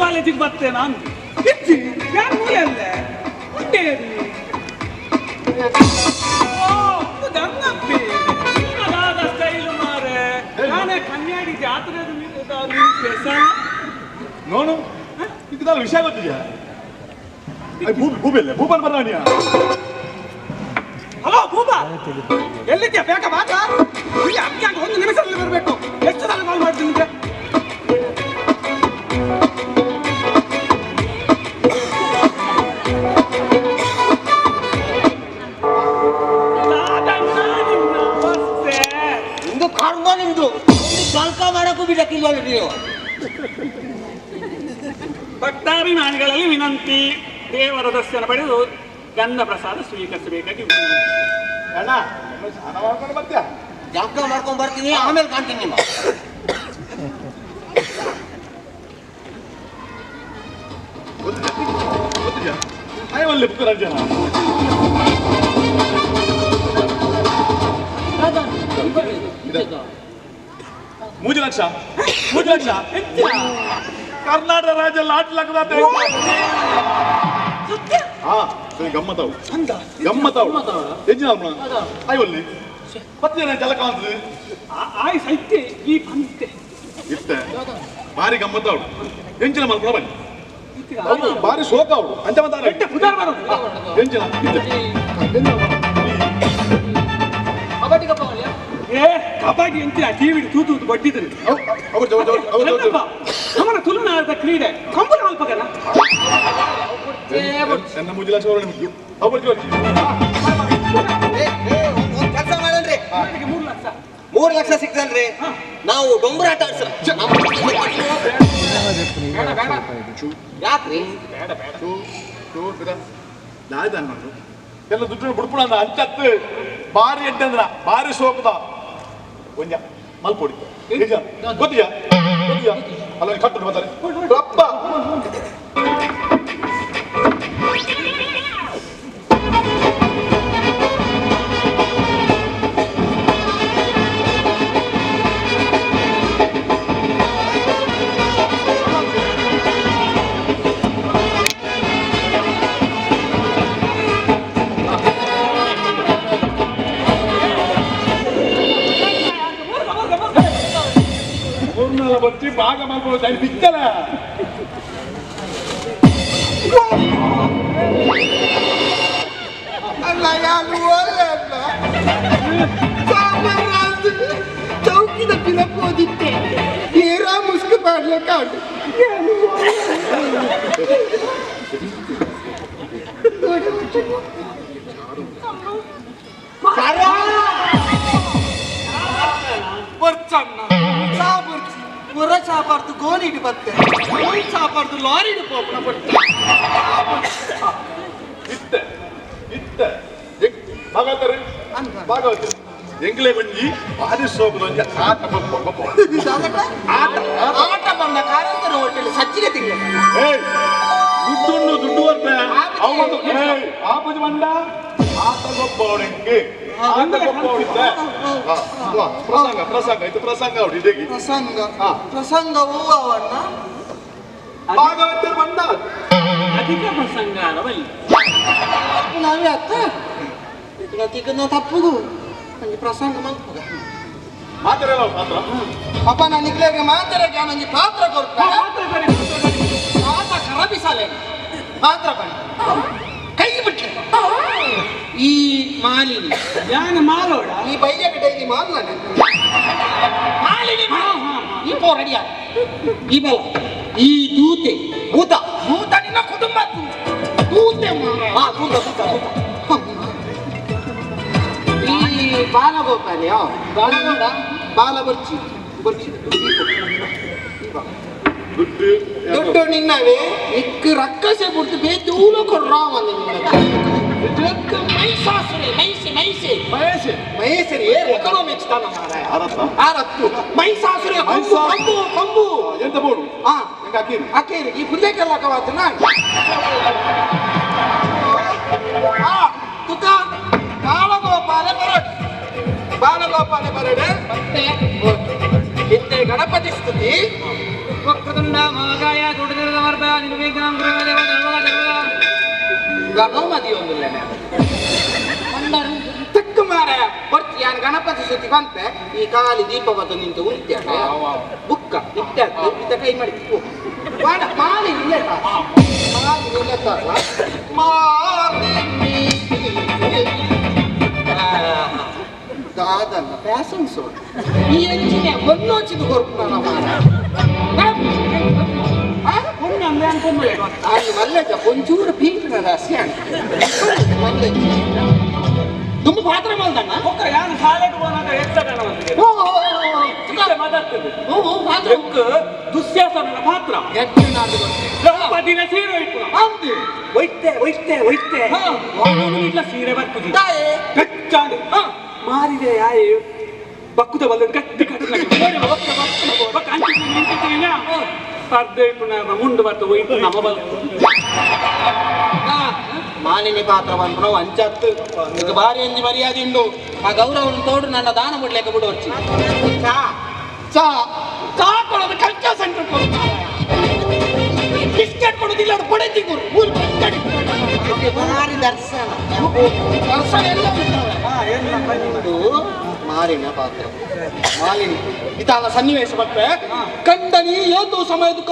ಕಾಲೇಜಿಗೆ ಬರ್ತೇನೆ ನಾನು. ಇಜ್ಜಿ ಯಾರು ಮೂಲೆ ಉಂಡೇರಿ. ಓ ಧರ್ಮಪ್ಪಿ ದಾದ ಸ್ಟೈಲ್ ಮಾರೆ. ನಾನೇ ಕನ್ಯಾಡಿ ಜಾತ್ರೆ. ನೋನು ಇದನ್ನ ವಿಷಯ ಗೊತ್ತಿದ್ಯಾ? ಭೂಪೆಲ್ಲ ಭೂಪನ್ ಬರ್ರಾಣಿಯ. ಹಲೋ ಭೂಪ, ಎಲ್ಲಿದ್ಯಾ? ಬೇಗ ಬಾಕ, ಇಲ್ಲಿ ಅರ್ಜೆಂಟ್ ಒಂದು ನಿಮಿಷದಲ್ಲಿ ಬರಬೇಕು. ಎಷ್ಟು ಸಲ ಕಾಲ್ ಮಾಡ್ತೀನಿ ನಿಮಗೆ? ನಿಮ್ದು ಕರ್ಮ, ನಿಮ್ದು ಜಳಕ ಮಾಡಕ್ಕೂ ಬಿಡಕ್ಕಿಲ್ಲ ನೀವು. ಭಕ್ತಾಭಿಮಾನಿಗಳಲ್ಲಿ ವಿನಂತಿ, ದೇವರ ದರ್ಶನ ಪಡೆದು ಗಂಧ ಪ್ರಸಾದ ಸ್ವೀಕರಿಸಬೇಕಾಗಿ. ಅಣ್ಣ ಸ್ನಾನ ಮಾಡ್ಕೊಂಡು ಬರ್ತೀಯಾ? ಜಳಕ ಮಾಡ್ಕೊಂಡ್ ಬರ್ತೀನಿ, ಆಮೇಲೆ ಕಾಣ್ತೀನಿ ನಿಮ್ಮ. ಗೊತ್ತಿದ್ಯಾ? ಅಯ್ಯ ಬುಕ್ಕ ಜನ 3 ಲಕ್ಷ, 3 ಲಕ್ಷ ಕರ್ನಾಟಕ ರಾಜ್ಯ ಲಾಟ್ ಲಕ್ಷದ. ಹಾ ಸರಿ, ಗಮ್ಮತ್ತಾವು ಗಮ್ಮತ್ತಾವು ಹೆಚ್ಚಿನ ಆಯ್ವಲ್ಲಿ 10 ಜನ ಜಲಕ ಅಂತದೆ. ಆಯ್ ಸೈತೆ ಈ ಪಂತೆ ಇತ್ತೆ ಭಾರಿ ಗಮ್ಮತ್ತಾವು ಎಂಚಿನ ಮಲ್ಪುಣ ಬನ್ನಿ. ಭಾರಿ ಶೋಕ ಅವಳು ಅಂಚ ಮಾತಾಡ ಎಂಚಿನ ಏ ಕಬಡ್ಡಿ ಅಂತ ಟಿವಿ ತೂತು ಬಡ್ಡಿದ್ರು. ನಮ್ಮನ ತುಳುನಾಡದ ಕ್ರೀಡೆ ಕಂಬಳ ಮಲ್ಪಗನ. ನನ್ನ 3 ಲಕ್ಷ ಕೆಲಸ ಮಾಡನ್ರಿ. 3 ಲಕ್ಷ 3 ಲಕ್ಷ ಸಿಕ್ತಲ್ರಿ. ನಾವು ಡೊಂಬರಾಟ ಆಡ್ಸರ. ಯಾಕ್ರಿ? ಎಲ್ಲ ದುಡ್ಡು ಬುಡ್ಪುಣ ಅಂಚತ್ತು ಭಾರಿ ಎಡ್ಡಂದ್ರ ಭಾರಿ ಸೋಪದ ಒಂಜ ಮಲ್ಪೊಡಿ ಗೊತ್ತಿಯಾ? ಗೊತ್ತಿಯಾ? ಅಲ್ಲ ಕಟ್ಟು ಬರ್ತಾರೆ ರಪ್ಪ. ಬಚ್ಚಿ ಭಾಗ ಮಾಡ್ಬೋದು ಬಿಚ್ಚಲ. ಅಲ್ಲ ಯಾರು ಅಲ್ಲ ಚೌಕಿದ ಪಿಲಪೋದಿತ್ತೆ ಏರ ಮುಸ್ಕು ಮಾಡ್ಲಿಕ್ಕಾಡು. ಪುರ ಚಾಪಾರ್ದು ಗೋನಿಡು ಬತ್ತೆ, ಗೋಣಿ ಚಾಪಾರ್ದು ಲಾರಿಡು ಪೋಪುನ ಬತ್ತೆ. ಇತ್ತೆ ಇತ್ತೆ ಭಾಗವತರು ಭಾಗವತರು ಎಂಗ್ಲೇ ಬಂಜಿ ಭಾರಿ ಸೋಪದ ಒಂಜಿ ಆಟ ಆಟ ಆಟ ಬಂದ ಕಾರಂತರ ಹೋಟೆಲ್ ಸಜ್ಜಿಗೆ ತಿಂಗ. ಏಯ್ ದುಡ್ಡು ದುಡ್ಡು ಬರ್ತೆ ಅವನು. ಏಯ್ ಆಪುಜಿ ಬಂಡ ಆಟ ಗೊಬ್ಬವಡೆಂಗೆ ಆಟ ಗೊಬ್ಬವಡಿದ್ದೆ. ಪ್ರಸಂಗ ಪ್ರಸಂಗ ಇದು ಪ್ರಸಂಗ ಅವಡಿ ಇದಕ್ಕೆ ಪ್ರಸಂಗ ಪ್ರಸಂಗ ಹೂವಣ್ಣ ಭಾಗವತರು ಬಂಡ ಅಧಿಕ ಪ್ರಸಂಗ ಅಲ್ಲವಲ್ಲ ನಾವೇ ಅತ್ತ ತಿಕ್ಕನ ತಪ್ಪುಗು ನಂಗೆ ಪ್ರಸಂಗ ಮಲ್ಪುಗ ಮಾತಾಡಲ್ಲ ಪಾತ್ರ. ಅಪ್ಪ ನಾನು ನಿಕ್ಲೆಗೆ ಮಾತಾಡಕ್ಕೆ ನನಗೆ ಪಾತ್ರ ಕೊಡ್ತಾರೆ. ಪಾತ್ರ ಕರಬಿಸಾಲೆ ಪಾತ್ರ ಬನ್ನಿ ಕೈ ಬಿಟ್ಲೆ ಈ ಮಾಲಿನಿ ಯಾನ ಮಾಲೋಡ ಈ ಬೈಯಕ್ಕೆ ಡೈಲಿ ಮಾಲ್ ಮಾಲಿನಿ ಈ ಪೋ ರೆಡಿಯ ಈ ಬಲ ಈ ದೂತೆ ಭೂತ ಭೂತ ನಿನ್ನ ಕುಟುಂಬ ದೂತೆ ಹಾ ಭೂತ ಭೂತ ಭೂತ. ಈ ಬಾಲಗೋಪಾಲಿಯ ಬಾಲಗೌಡ ಬಾಲ ಬರ್ಚಿ ಬರ್ಚಿ ದುಡ್ಡು ದುಡ್ಡು ನಿನ್ನವೇ ನಿಕ್ಕ ರಕ್ಕಸೆ ಬಿಡ್ತು ಬೇದೂಲ ಕೊಡ್ರಾಮ ನಿನ್ನ ಮೈಸಾಸುರೆ ಮೈಸೆ ಮೈಸೆ ಮಹೇಶ್ ಮಹೇಶರಿ ಎಕನಾಮಿಕ್ಸ್ ತಾನ ಮಾರಾಯ ಆರತ್ತ ಆರತ್ತು ಮೈಸಾಸುರೆ ಕೊಂಬು ಕೊಂಬು ಕೊಂಬು ಎಂತ ಬೋಡು ಹಾ ಎಂಗ ಅಕ್ಕೇರಿ ಅಕ್ಕೇರಿ ಈ ಪುಲ್ಲೇಕೆಲ್ಲ ಕವಾತನ ಆ ತುಕ ಬಾಲಗೋಪಾಲ ಬರಡ್ ಬಾಲಗೋಪಾಲ ಬರಡೆ ಮತ್ತೆ ಇತ್ತೆ ಗಣಪತಿ ಸ್ತುತಿ. ವಕ್ರತುಂಡ ಮಹಾಕಾಯ. ತಕ್ಕ ಮಾರ ಯಾನ್ ಗಣಪತಿ ಸುತ್ತಿ ಬಂತೆ ಈ ಕಾಲಿ ದೀಪ ನಿಂತು ಉಂಟೆ ಬುಕ್ಕ ಇತ್ತೆ ಇತ್ತ ಕೈ ಮಾಡಿ ಮಾಲಿ ಮಾಲಿ ದಾದಲ್ಲ ಫ್ಯಾಷನ್ ಶೋ ಈ ಎಂಜಿನ ಒನ್ನೋಚಿದು ಕೊರ್ಪುನ ಮಲ್ಲಜ ಒಂಚೂರು ಪೀಕಿನ ರಾಶಿ ಮಲ್ಲಜ ತುಂಬ ಪಾತ್ರ ಮಲ್ದಣ್ಣ ಯಾನು ಶಾಲೆಗೆ ಹೋದಾಗ ಯಕ್ಷಗಾನ ಮಾತಾಡ್ತದೆ ದುಶ್ಯಾಸನ ಪಾತ್ರ ದ್ರೌಪದಿನ ಸೀರೆ ಇಟ್ಟು ಒಯ್ತೆ ಒಯ್ತೆ ಒಯ್ತೆ ಇಲ್ಲ ಸೀರೆ ಬರ್ತದೆ ಕಚ್ಚಾಡು ಮಾರಿದೆ ಯಾಯ್ ಬಕ್ಕುದ ಬಲ್ಲ ಗಟ್ಟಿ ಮುಂಡು ಬರ್ತ ಒಯ್ತು ನಮ್ಮ ಬಲ್ಲ ಮಾಲಿನಿ ಪಾತ್ರ ಬಂದ್ರು ಅಂಚತ್ತು ಇದು ಬಾರಿ ಅಂಜಿ ಮರ್ಯಾದೆ ಉಂಡು ಆ ಗೌರವನ ತೋಡು ನನ್ನ ದಾನ ಬಿಡ್ಲಿಕ್ಕೆ ಬಿಡು ಚಾ ಚಾ ಚಾ ಕೊಡೋದು ಕಲ್ಚರ್ ಸೆಂಟರ್ ಕೊಡುತ್ತಾರೆ ಬಿಸ್ಕೆಟ್ ಕೊಡೋದಿಲ್ಲ ಅದು ಕೊಡತಿ ಗುರು ಭಾರಿ ದರ್ಶನ ದರ್ಶನ ಎಲ್ಲ ಮಾರಿನ ಪಾತ್ರ ಮಾಲಿನಿ ಇತಾನ ಸನ್ನಿವೇಶ ಬಟ್ಟೆ ಕಂಡನಿ ಏತೋ ಸಮಯ ದುಃಖ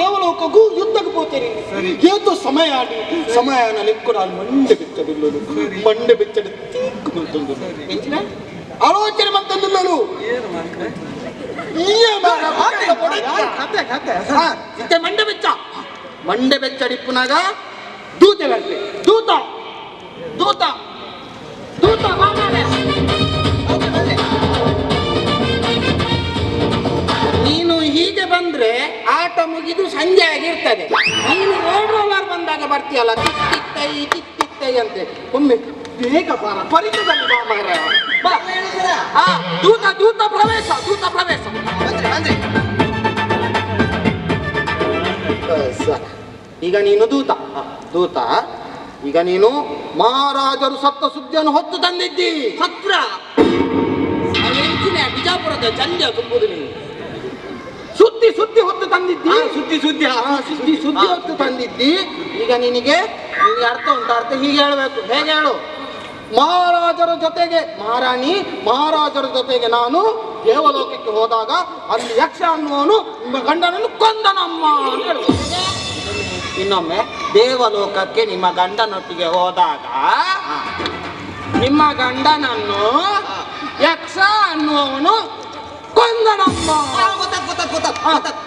ದೇವಲೋಕಗೂ ಯುದ್ಧಕ್ಕೆ ಪೋತೇನೆ ಏತೋ ಸಮಯ ಆಡಿ ಸಮಯನ ಲೆಕ್ಕಡ ಅಲ್ಲಿ ಮಂಡೆ ಬಿಚ್ಚಡಿಲ್ಲಲು ಮಂಡೆ ಬಿಚ್ಚಡಿ ತೀಕ್ಕು ಮಂತಂದು ಆಲೋಚನೆ ಮಂತಂದುಲ್ಲಲು ಮಂಡೆ ಬೆಚ್ಚ ಮಂಡೆ ಬೆಚ್ಚಡಿಪ್ಪುನಾಗ ದೂತೆ ಬರ್ತೆ ದೂತ ದೂತ ದೂತ ನೀನು ಹೀಗೆ ಬಂದ್ರೆ ಆಟ ಮುಗಿದು ಸಂಜೆ ಆಗಿರ್ತದೆ. ನೀನು ರೋಡ್ ರೋಲರ್ ಬಂದಾಗ ಬರ್ತೀಯಲ್ಲ ತಿತ್ತಿತ್ತೈ ತಿತ್ತಿತ್ತೈ ಅಂತೆ. ಒಮ್ಮೆ ಬೇಗ ಬಾರ ಪರಿಚಯದಲ್ಲಿ ಬಾ ಮಾರ ಬಾ. ದೂತ ದೂತ ಪ್ರವೇಶ ದೂತ ಪ್ರವೇಶ. ಈಗ ನೀನು ದೂತ ದೂತ ಈಗ ನೀನು ಮಹಾರಾಜರು ಸತ್ತ ಸುದ್ದಿಯನ್ನು ಹೊತ್ತು ತಂದಿದ್ದಿ. ಸತ್ರ ಬಿಜಾಪುರದ ಚಂದ ತುಂಬುದು ನೀನು. ಸುದ್ದಿ ಸುದ್ದಿ ಹೊತ್ತು ತಂದಿದ್ದಿ. ಸುದ್ದಿ ಸುದ್ದಿ ಸುದ್ದಿ ಸುದ್ದಿ ಹೊತ್ತು ತಂದಿದ್ದಿ. ಈಗ ನಿನಗೆ ನಿನಗೆ ಅರ್ಥ ಉಂಟು. ಅರ್ಥ ಹೀಗೆ ಹೇಳಬೇಕು. ಹೇಗೆ ಹೇಳು? ಮಹಾರಾಜರ ಜೊತೆಗೆ ಮಹಾರಾಣಿ ಮಹಾರಾಜರ ಜೊತೆಗೆ ನಾನು ದೇವಲೋಕಕ್ಕೆ ಹೋದಾಗ ಅಲ್ಲಿ ಯಕ್ಷ ಅನ್ನುವನು ನಿಮ್ಮ ಗಂಡನನ್ನು ಕೊಂದನಮ್ಮ ಅಂತ ಹೇಳು. ಇನ್ನೊಮ್ಮೆ ದೇವಲೋಕಕ್ಕೆ ನಿಮ್ಮ ಗಂಡನೊಟ್ಟಿಗೆ ಹೋದಾಗ ನಿಮ್ಮ ಗಂಡನನ್ನು ಯಕ್ಷ ಅನ್ನುವವನು ಕೊಂದನಮ್ಮ.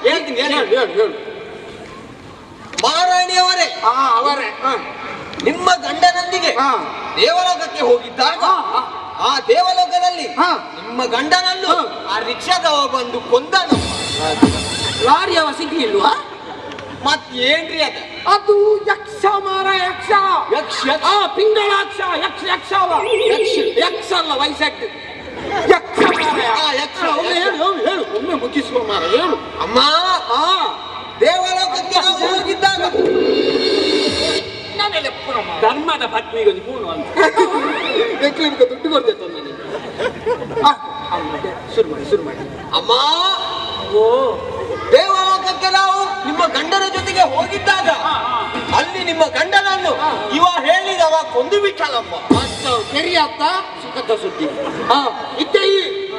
ಹೇಳ್ತೀನಿ ಹೇಳು ಹೇಳು ಹೇಳು. ಮಹಾರಾಣಿಯವರೇ, ಅವರೇ ನಿಮ್ಮ ಗಂಡನೊಂದಿಗೆ ದೇವಲೋಕಕ್ಕೆ ಹೋಗಿದ್ದಾಗ ಆ ದೇವಲೋಕದಲ್ಲಿ ನಿಮ್ಮ ಗಂಡನನ್ನು ಆ ರಿಕ್ಷಾದವ ಬಂದು ಕೊಂದನಮ್ಮ. ಲಾರಿಯವ ಸಿಗ್ಲಿಲ್ವಾ? ಮತ್ತೇನ್ರಿ ಅದ? ಅದು ಯಕ್ಷ ಮಾರ ಯಕ್ಷ ಯಕ್ಷ ಪಿಂಗಳಾಕ್ಷ ಯಕ್ಷ ಯಕ್ಷವ ಯಕ್ಷ ಯಕ್ಷ ಅಲ್ಲ ವಯಸ್ಸಾಗ್ತದೆ ಯಕ್ಷ ಯಕ್ಷ. ಹೇಳು ಹೇಳು ಒಮ್ಮೆ ಮುಗಿಸುವ ಮಾರ ಹೇಳು. ಅಮ್ಮ ದೇವಲೋಕಕ್ಕೆ ನಾವು ಹೋಗಿದ್ದಾಗ ಧರ್ಮದ ಪತ್ನಿಗೆ ಒಂದು ಪೂರ್ಣ ದುಡ್ಡು ಕೊಡ್ತೇವೆ ನನಗೆ. ಶುರು ಮಾಡಿ ಶುರು ಮಾಡಿ. ಅಮ್ಮ ಓ ದೇವಲೋಕಕ್ಕೆ ನಾವು ನಿಮ್ಮ ಗಂಡನ ಜೊತೆಗೆ ಹೋಗಿದ್ದಾಗ ಅಲ್ಲಿ ನಿಮ್ಮ ಗಂಡನನ್ನು ಇವ ಹೇಳಿದವ ಕೊಂದು ಬಿಟ್ಟಲಮ್ಮ. ಸರಿಯಾತ ಸುಖದ ಸುದ್ದಿ. ಇತ್ತೆ ಈ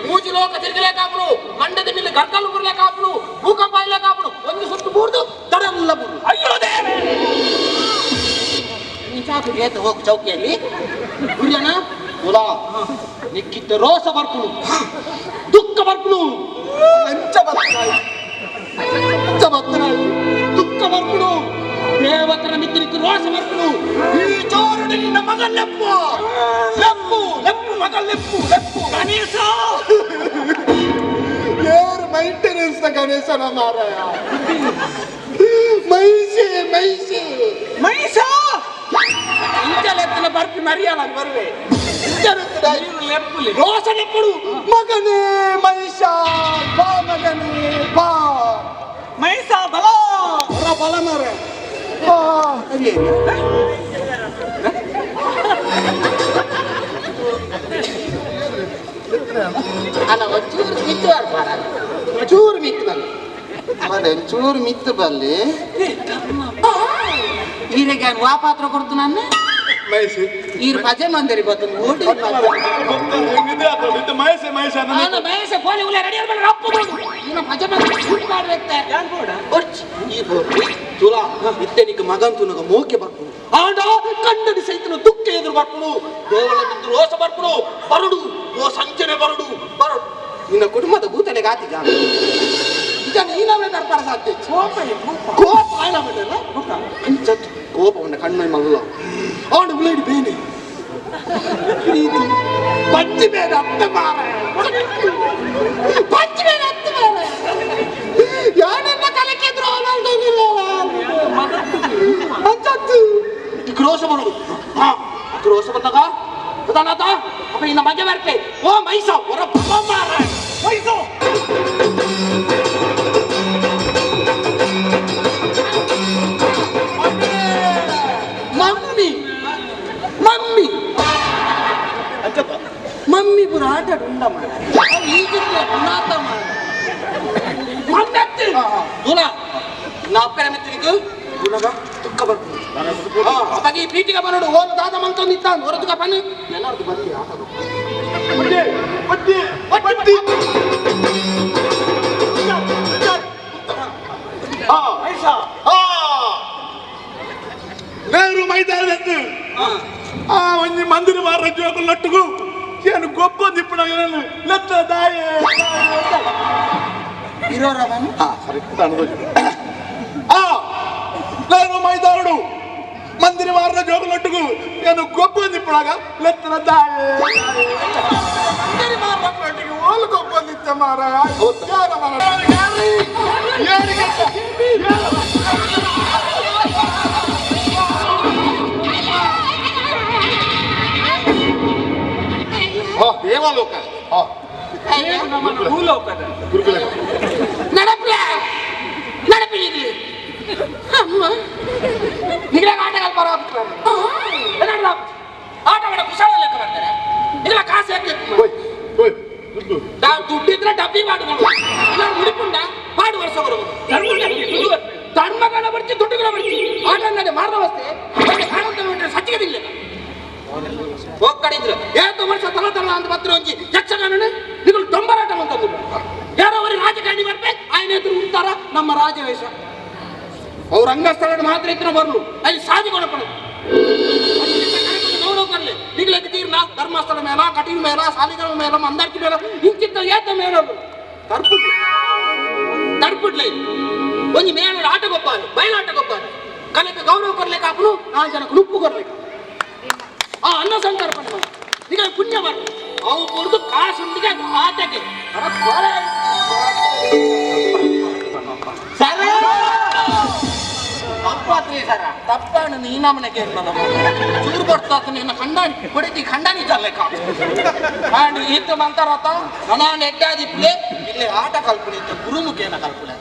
ಮೂಜಿ ಲೋಕ ತಿರುಗಲೇಕಾಪಡು, ಮಂಡದ ಮೇಲೆ ಗರ್ಕಲ್ಲು ಬರಲೇಕಾಪಡು, ಭೂಕಂಪ ಇಲ್ಲಕಾಪಡು, ಒಂದು ಸುತ್ತು ಬೂರ್ದು ತಡಲ್ಲ ಬುರು. ಅಯ್ಯೋ ದೇವರೇ! ಚಾಕು ಏತ ಹೋಗು ಚೌಕಿಯಲ್ಲಿ ಗುರಿಯನ ಕುಲ ನಿಕ್ಕಿದ್ದ ರೋಸ ಬರ್ಪುನು ದುಃಖ ಬರ್ಪುನು ಲಂಚ ಬರ್ತಾಯಿ ಲಂಚ ಬರ್ತಾಯಿ ದುಃಖ ಬರ್ಪುನು ದೇವತರ ಮಿತ್ರಕ್ಕೆ ರೋಸ ಬರ್ಪುನು. ಈ ಜೋರುಡಿ ನಿನ್ನ ಮಗ ಲೆಪ್ಪು ಲೆಪ್ಪು ಲೆಪ್ಪು ಮಗ ಲೆಪ್ಪು ಲೆಪ್ಪು ಗಣೇಶ ಏರು ಮೈಂಟೆನೆನ್ಸ್ ಗಣೇಶನ ಮಾರಾಯ. ಮೈಸೆ ಮೈಸೆ ಮೈಸ ಇಂಚಲೆತ್ತನ ಬರ್ಪಿ ಮರಿಯಲ್ಲ ಬರುವೆ. ರೋಸ ಲೆಪ್ಪಡು ಮಗನೇ ಮೈಷ ಬಾ ಮಗನೇ ಬಾ ಮೈಸ ಬಲ ಬಲ ಮಾರ ಬಾ. ಅಲ್ಲ ಒಂಚೂರು ಮಿತ್ತು ಚೂರು ಮಿತ್ತು ನಾನು. ಮತ್ತೆ ಚೂರು ಮಿತ್ತು ಬಲ್ಲಿ ಈರೆಗೆ ವಾ ಪಾತ್ರ ಕೊಡ್ತು ನಾನು ಮಹೇಶ್ ಈರು ಪಜೆ ಮಂದಿರಿ ಬತ್ತಂದು ಓಡಿ ಮಹೇಶ ಮಹೇಶ ಮಹೇಶ ಫೋನ್ ಉಲ್ಲ ರೆಡಿ ರಪ್ಪ ಇನ್ನ ಪಜೆ ಮಂದಿರಿ ಊಟ ಮಾಡ್ಬೇಕು ಈ ತುಲಾ ಇತ್ತೆನಿಗೆ ಮಗನ್ ತುನಗ ಮೋಕೆ ಬರ್ಪುನು ಆಂಡ ಕಂಡಡಿ ಸೈತನ ದುಃಖ ಎದುರು ಬರ್ಪುನು ದೇವಳ ನಿಂದು ರೋಷ ಬರ್ಪುನು ಬರಡು ಓ ಸಂಚನೆ ಬರಡು ಬರಡು ನಿನ್ನ ಕುಟುಂಬದ ಭೂತನೆ ಗಾತಿ ಜಾನ ಈಗ ನೀನವೇ ದರ್ಪಾರ ಸಾಧ್ಯ ಕೋಪ ಕೋಪ ಆಯ್ನ ಬಿಟ್ಟಲ್ಲ ಅಂಚತ್ತು ಕೋಪವನ್ನ ಕಣ್ಣು ಮಲ್ಲ ಆಂಡ ಉಳ್ಳೇಡಿ ಬೇನೆ ಪ್ರೀತಿ ಪಚ್ಚಿ ಬೇನೆ ಅತ್ತೆ ಮಾರ ಪಚ್ಚಿ ಬೇನೆ ಅತ್ತೆ ಮಾರ ಯಾನೆನ್ನ ಕಲಕಿದ್ರು ಅಂಚತ್ತು ಕ್ರೋಶ ಬರುದು ಕ್ರೋಶ ಬಂದಾಗ ಪ್ರಧಾನಾತ ಅಪ್ಪ ಇನ್ನ ಮಜೆ ಬರ್ತೆ ಓ ಮೈಸ ಹೊರ ಮಾರ ಮೈಸು ಮಮ್ಮಿ ಮಮ್ಮಿ ಮಮ್ಮಿ ಪುರ ಆಟ ಉಂಡ ಮಾಡ ಈಗಿದ್ದ ಉನ್ನಾತ ಮಾಡ ಮಮ್ಮಿ ನಾ ಅಪ್ಪನ ಮೆತ್ತನಿಗೆ ಗುಣಗ ದುಃಖ ಬರ್ತೀನಿ ಅಪ್ಪಾಗಿ ಈ ಪ್ರೀತಿಗೆ ಬರೋಡು ಓಲು ದಾದ ಮಂತ ನಿಂತ ಹೊರತುಕ ಬನ್ನಿ ಏನಾದ್ರು ಬನ್ನಿ ಆಟ ನೇರು ಮೈದಾನದ್ದು ಆ ಒಂಜಿ ಮಂದಿರ ಮಾರ ಜೋಕುಲು ನಟ್ಟುಗು ಏನು ಗೊಬ್ಬ ದಿಪ್ಪಣ ಲೆತ್ತ ದಾಯೆ ಇರೋರವನು ಆ ನೇರು ಮೈದಾನಡು ಮಂದಿರ ಮಾರ ಜೋಕುಲು ನಟ್ಟುಗು ಏನು ಗೊಬ್ಬ ದಿಪ್ಪಣಾಗ ಲೆತ್ತನ ದಾಯೆ ಮಂದಿರ ಮಾರ ಓಲು ಗೊಬ್ಬಂದಿತ್ತ ಮಾರ ಯಾರ ಮಾರ ದೇವಲೋಕ ಭೂಲೋಕದ ನಡಪ್ಲೆ ನಡಪಿಲಿ ಅಮ್ಮ ನಿಗಲಾಗ ಆಟಗಾಲ ಬರೋ ಆಟ ಮಾಡ ಕುಶಾಲ ಲೆಕ್ಕ ಬರ್ತಾರೆ ಇಲ್ಲ ಕಾಸು ಯಾಕೆ ದುಡ್ಡಿದ್ರೆ ಡಬ್ಬಿ ಮಾಡುಗಳು ಇಲ್ಲ ಮುಡಿಪುಂಡ ಪಾಡು ವರ್ಷ ಬರೋದು ಧರ್ಮಗಳ ಬರ್ತಿ ದುಡ್ಡುಗಳ ಬರ್ತಿ ಆಟ ಅನ್ನೋದೇ ಮಾರದ ಅವಸ್ಥೆ ಸಚ್ಚಿಗದಿಲ್ಲ ಹೋಗ್ಕಡಿದ್ರು ಏತು ವರ್ಷ ತಲ ತಲ ಅಂತ ಪತ್ರ ಒಂಜಿ ಯಕ್ಷಗಾನ ನಿಗಳು ಡೊಂಬರಾಟ ಅಂತಂದ್ರು ಯಾರೋ ಅವರಿಗೆ ರಾಜಕಾರಣಿ ಬರ್ಬೇಕು ಆಯ್ನ ಎದುರು ಉಂಟಾರ ನಮ್ಮ ರಾಜವೇಷ ಅವ್ರ ಅಂಗಸ್ಥಳ ಮಾತ್ರ ಇದ್ರೆ ಬರ್ಲು ಅಲ್ಲಿ ಸಾಧಿ ಕೊಡಪಡು ಗೌರವ ಬರ್ಲಿ ನಿಗ್ಲಕ್ಕೆ ತೀರ್ನ ಧರ್ಮಸ್ಥಳ ಮೇಲ ಕಟೀಲ್ ಮೇಲ ಸಾಲಿಗಳ ಮೇಲ ಮಂದಾರ್ತಿ ಮೇಲ ಇಂಚಿತ್ತ ಏತ ಮೇಲ ತರ್ಪುಡ್ಲಿ ತರ್ಪುಡ್ಲಿ ಒಂಜಿ ಮೇಲ ಆಟ ಗೊಪ್ಪಾರು ಬಯಲಾಟ ಗೊಪ್ಪಾರು ಕಲೆಗೆ ಗೌರವ ಕೊರ್ಲಿಕ್ಕೆ ಹಾಕಲು ನಾಲ್ಕು ಜನಕ್ಕೆ ನುಪ್ಪು ಕೊರ್ಲಿಕ್ಕೆ ಆ ಅನ್ನ ಸಂತರ್ಪಣೆ ಮಾಡಿ ಈಗ ಪುಣ್ಯ ಮಾಡಿ ಅವು ಕೊಡ್ದು ಕಾಸುಂಡಿಗೆ ಆಟಕ್ಕೆ ತಪ್ಪಾಣ ನೀನಮ್ಮನಕ್ಕೆ ಚೂರು ಬರ್ತಾತ ನಿನ್ನ ಖಂಡಾಣಿ ಹೊಡಿತಿ ಖಂಡಾಣಿ ಚಲ್ಲೆಕ್ಕ ಆಂಡ್ ಈತ ಮಂತಾರತ ನನ್ನ ಎಡ್ಡಾದಿಪ್ಲೆ ಇಲ್ಲಿ ಆಟ ಕಲ್ಪನೆ ಇತ್ತು ಗುರುಮುಖೇನ ಕಲ್ಪನೆ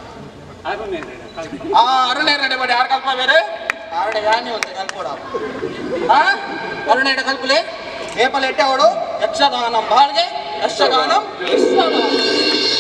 ಆ ಅರುಣೇರಡೆ ಬಡಿ ಯಾರು ಕಲ್ಪ ಬೇರೆ ಅರುಣೆ ಯಾನಿ ಒಂದು ಕಲ್ಪೋಡ ಆ ಅರುಣೇಡ ಕಲ್ಪಲೆ ಏಪಲ್ ಎಟ್ಟೆವಡು ಯಕ್ಷಗಾನಂ ಬಾಳ್ಗೆ ಯಕ್ಷಗಾನಂ ಯಕ್ಷಗಾನ.